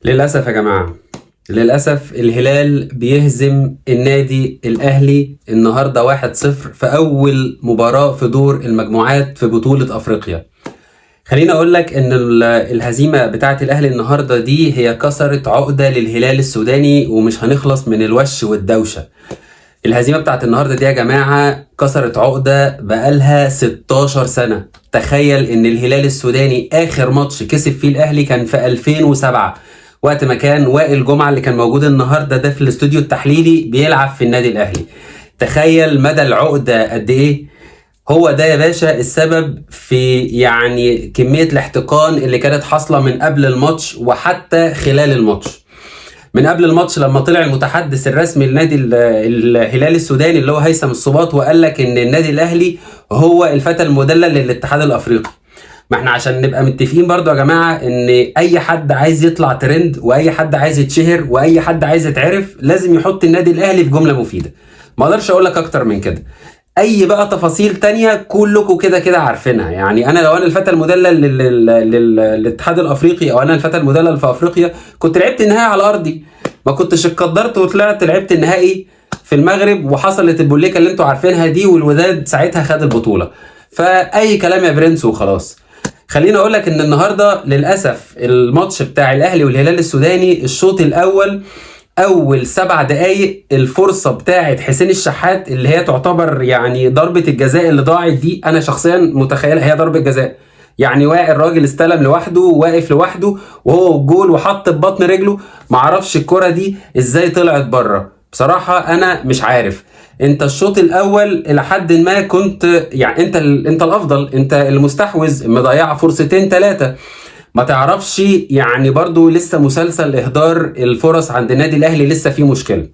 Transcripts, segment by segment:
للأسف يا جماعة، للأسف الهلال بيهزم النادي الأهلي النهاردة 1-0 في أول مباراة في دور المجموعات في بطولة أفريقيا. خليني أقول لك إن الهزيمة بتاعة الأهلي النهاردة دي هي كسرت عقدة للهلال السوداني، ومش هنخلص من الوش والدوشة. الهزيمة بتاعت النهاردة دي يا جماعة كسرت عقدة بقالها 16 سنة. تخيل ان الهلال السوداني اخر ماتش كسب فيه الاهلي كان في 2007، وقت ما كان وائل جمعة اللي كان موجود النهاردة ده في الاستوديو التحليلي بيلعب في النادي الاهلي. تخيل مدى العقدة قد ايه. هو ده يا باشا السبب في يعني كمية الاحتقان اللي كانت حاصلة من قبل الماتش وحتى خلال الماتش. من قبل الماتش لما طلع المتحدث الرسمي لنادي الهلال السوداني اللي هو هيثم السوباط وقال لك ان النادي الاهلي هو الفتى المدلل للاتحاد الافريقي. ما احنا عشان نبقى متفقين برضو يا جماعة ان اي حد عايز يطلع ترند واي حد عايز يتشهر واي حد عايز يتعرف لازم يحط النادي الاهلي في جملة مفيدة. ما اقدرش اقول لك اكتر من كده. اي بقى تفاصيل تانية كلكم كده كده عارفينها. يعني انا لو انا الفتى المدلل للاتحاد الافريقي او انا الفتى المدلل في افريقيا كنت لعبت النهائي على ارضي، ما كنتش اتقدرت وطلعت لعبت النهائي في المغرب وحصلت البوليكا اللي انتوا عارفينها دي، والوداد ساعتها خد البطولة. فاي كلام يا برنس وخلاص. خليني اقول لك ان النهارده للاسف الماتش بتاع الاهلي والهلال السوداني الشوط الاول اول 7 دقايق الفرصة بتاعه حسين الشحات اللي هي تعتبر يعني ضربه الجزاء اللي ضاعت دي، انا شخصيا متخيلها هي ضربه جزاء. يعني واقع الراجل استلم لوحده واقف لوحده وهو والجول وحط ببطن رجله، معرفش الكره دي ازاي طلعت بره، بصراحة انا مش عارف. انت الشوط الاول الى حد ما كنت يعني انت الافضل، انت المستحوذ، مضيع فرصتين ثلاثة ما تعرفش. يعني برضو لسه مسلسل اهدار الفرص عند النادي الاهلي لسه فيه مشكلة.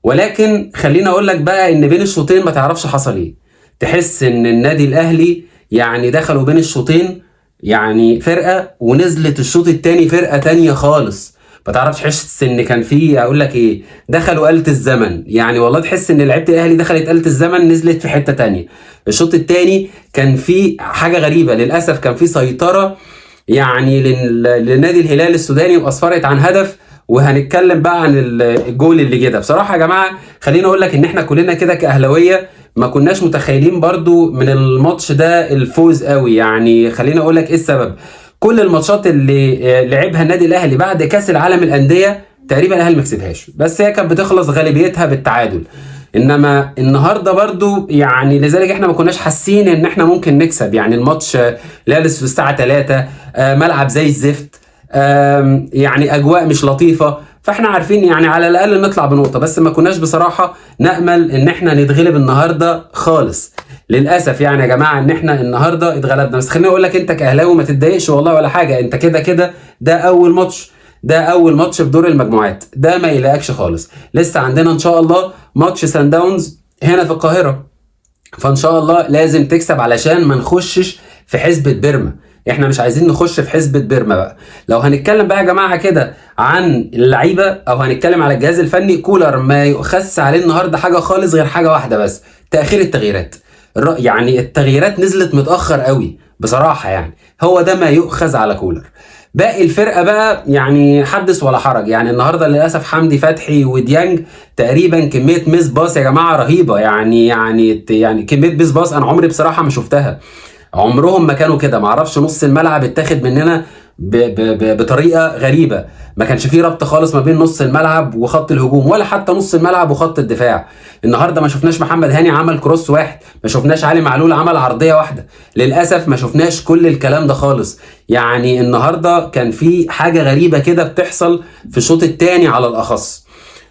ولكن خليني اقول لك بقى ان بين الشوطين ما تعرفش حصل ايه. تحس ان النادي الاهلي يعني دخلوا بين الشوطين يعني فرقه، ونزلت الشوط الثاني فرقه تانية خالص. ما تعرفش، تحس ان كان في اقول لك ايه، دخلوا آلة الزمن. يعني والله تحس ان لعيبة الاهلي دخلت آلة الزمن، نزلت في حتة تانية. الشوط الثاني كان في حاجة غريبة للاسف، كان في سيطرة يعني لنادي الهلال السوداني واسفرت عن هدف. وهنتكلم بقى عن الجول اللي جه ده. بصراحة يا جماعة خليني اقول لك ان احنا كلنا كده كاهلاويه ما كناش متخيلين برضو من الماتش ده الفوز قوي. يعني خليني اقول لك ايه السبب. كل الماتشات اللي لعبها النادي الاهلي بعد كاس العالم الاندية تقريبا الاهلي ما كسبهاش، بس هي كانت بتخلص غالبيتها بالتعادل. انما النهارده برضو يعني لذلك احنا ما كناش حاسين ان احنا ممكن نكسب. يعني الماتش لسه الساعة 3، ملعب زي الزفت، يعني اجواء مش لطيفة، فاحنا عارفين يعني على الاقل نطلع بنقطة، بس ما كناش بصراحة نامل ان احنا نتغلب النهارده خالص. للاسف يعني يا جماعة ان احنا النهارده اتغلبنا. بس خليني اقول لك انت كاهلاوي ما تتضايقش والله ولا حاجة، انت كده كده ده اول ماتش، ده اول ماتش في دور المجموعات، ده ما يقلقكش خالص. لسه عندنا ان شاء الله ماتش سان داونز هنا في القاهرة، فان شاء الله لازم تكسب علشان ما نخشش في حسبة بيرما. احنا مش عايزين نخش في حسبة بيرما بقى. لو هنتكلم بقى يا جماعة كده عن اللعيبة او هنتكلم على الجهاز الفني، كولر ما يؤخذش عليه النهارده حاجة خالص غير حاجة واحدة بس، تأخير التغييرات. يعني التغييرات نزلت متأخر قوي بصراحة، يعني هو ده ما يؤخذ على كولر. باقي الفرقة بقى يعني حدث ولا حرج. يعني النهارده للاسف حمدي فتحي وديانج تقريبا كمية miss pass يا جماعة رهيبة. يعني كمية miss pass انا عمري بصراحة ما شفتها، عمرهم ما كانوا كده. ما اعرفش نص الملعب اتاخد مننا ب ب ب بطريقة غريبة، ما كانش فيه ربط خالص ما بين نص الملعب وخط الهجوم، ولا حتى نص الملعب وخط الدفاع. النهارده ما شفناش محمد هاني عمل cross واحد، ما شفناش علي معلول عمل عرضية واحدة، للاسف ما شفناش كل الكلام ده خالص. يعني النهارده كان في حاجة غريبة كده بتحصل في الشوط الثاني على الاخص.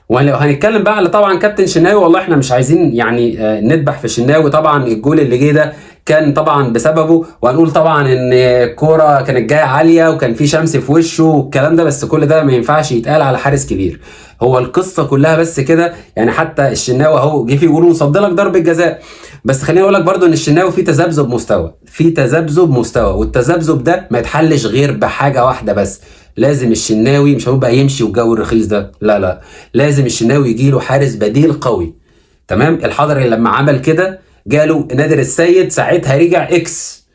ولو هنتكلم بقى على طبعا كابتن شناوي، والله احنا مش عايزين يعني ندبح في شناوي. طبعا الجول اللي جه ده كان طبعا بسببه، وهنقول طبعا ان الكورة كانت جاية عالية وكان في شمس في وشه والكلام ده، بس كل ده ما ينفعش يتقال على حارس كبير. هو القصة كلها بس كده. يعني حتى الشناوي اهو جه في جول وصد لك ضربه جزاء، بس خليني اقول لك برده ان الشناوي فيه تذبذب مستوى، في تذبذب مستوى، والتذبذب ده ما يتحلش غير بحاجة واحدة بس، لازم الشناوي مش هو بقى يمشي والجو الرخيص ده، لا لا، لازم الشناوي يجي له حارس بديل قوي. تمام. الحضري لما عمل كده جاله نادر السيد، ساعتها رجع اكس.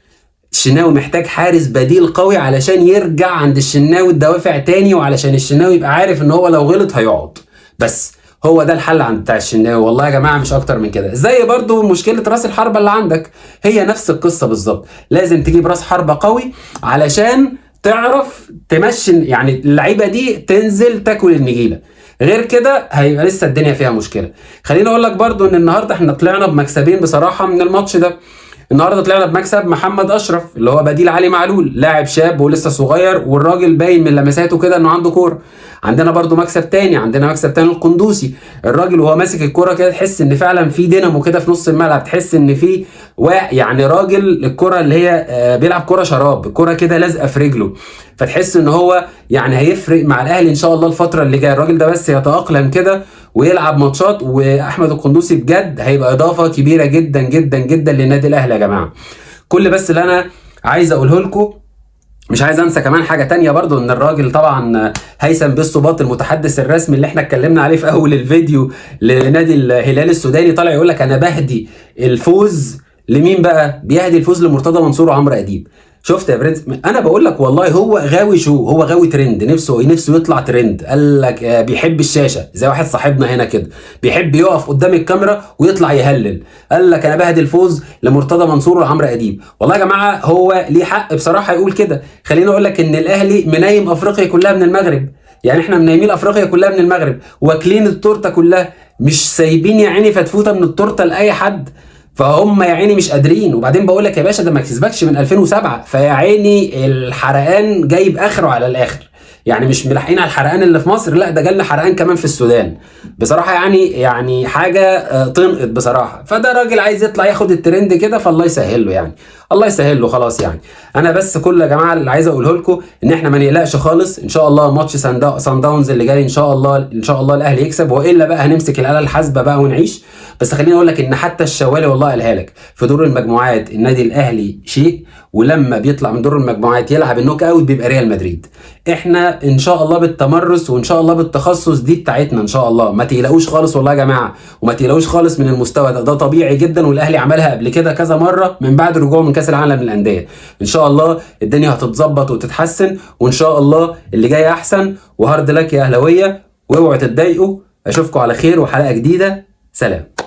الشناوي محتاج حارس بديل قوي علشان يرجع عند الشناوي الدوافع تاني، وعلشان الشناوي يبقى عارف ان هو لو غلط هيقعد. بس هو ده الحل عند بتاع الشناوي والله يا جماعة، مش اكتر من كده. زي برضو مشكلة راس الحربة اللي عندك، هي نفس القصة بالظبط. لازم تجيب راس حربه قوي علشان تعرف تمشي يعني اللعيبة دي تنزل تاكل النجيله، غير كده هيبقى لسه الدنيا فيها مشكلة. خليني اقول لك برضو ان النهارده احنا طلعنا بمكسبين بصراحة من الماتش ده. النهارده طلعنا بمكسب محمد اشرف اللي هو بديل علي معلول، لاعب شاب ولسه صغير، والراجل باين من لمساته كده انه عنده كورة. عندنا برضو مكسب تاني، عندنا مكسب تاني القندوسي، الراجل وهو ماسك الكورة كده تحس ان فعلا في دينامو كده في نص الملعب، تحس ان في يعني راجل الكورة اللي هي بيلعب كورة شراب، الكورة كده لازقه في رجله، فتحس ان هو يعني هيفرق مع الاهلي ان شاء الله الفترة اللي جاية. الراجل ده بس يتاقلم كده ويلعب ماتشات، واحمد القندوسي بجد هيبقى اضافه كبيرة جدا جدا جدا للنادي الاهلي يا جماعة. كل بس اللي انا عايز اقوله لكم، مش عايز انسى كمان حاجة تانية برضو، ان الراجل طبعا هيثم بالسوباط المتحدث الرسمي اللي احنا اتكلمنا عليه في اول الفيديو لنادي الهلال السوداني، طالع يقول لك انا بهدي الفوز لمين بقى؟ بيهدي الفوز لمرتضى منصور وعمرو اديب. شفت يا برنس؟ انا بقول لك والله هو غاوي show، هو غاوي ترند، نفسه نفسه يطلع ترند. قال لك بيحب الشاشة زي واحد صاحبنا هنا كده، بيحب يقف قدام الكاميرا ويطلع يهلل. قال لك انا بهدي الفوز لمرتضى منصور وعمرو اديب. والله يا جماعة هو ليه حق بصراحة يقول كده. خليني اقول لك ان الاهلي منايم افريقيا كلها من المغرب، يعني احنا منايمين افريقيا كلها من المغرب، واكلين التورتة كلها، مش سايبين يا عيني فتفوته من التورتة لاي حد، فهم يا عيني مش قادرين. وبعدين بقول لك يا باشا ده ما كسبكش من 2007، فيا عيني الحرقان جايب اخره على الاخر، يعني مش ملاحقين على الحرقان اللي في مصر، لا ده جالنا حرقان كمان في السودان بصراحة، يعني حاجة تنقط بصراحة. فده راجل عايز يطلع ياخد الترند كده، فالله يسهل له يعني، الله يسهل له خلاص. يعني انا بس كل يا جماعة اللي عايز اقوله لكم ان احنا ما نقلقش خالص، ان شاء الله ماتش سان داونز اللي جاي ان شاء الله، ان شاء الله الاهلي يكسب، والا بقى هنمسك الاله الحاسبة بقى ونعيش. بس خليني اقول لك ان حتى الشوالي والله قالها لك في دور المجموعات النادي الاهلي شيء، ولما بيطلع من دور المجموعات يلعب ال knockout بيبقى ريال مدريد. احنا ان شاء الله بالتمرس وان شاء الله بالتخصص دي بتاعتنا ان شاء الله، ما تقلقوش خالص والله يا جماعة، وما تقلقوش خالص من المستوى ده، ده طبيعي جدا، والاهلي عملها قبل كده كذا مرة من بعد رجوعه من كاس العالم للاندية. ان شاء الله الدنيا هتتظبط وتتحسن، وان شاء الله اللي جاي احسن. و hard luck يا اهلاويه، واوعوا تتضايقوا. اشوفكم على خير وحلقه جديدة. سلام.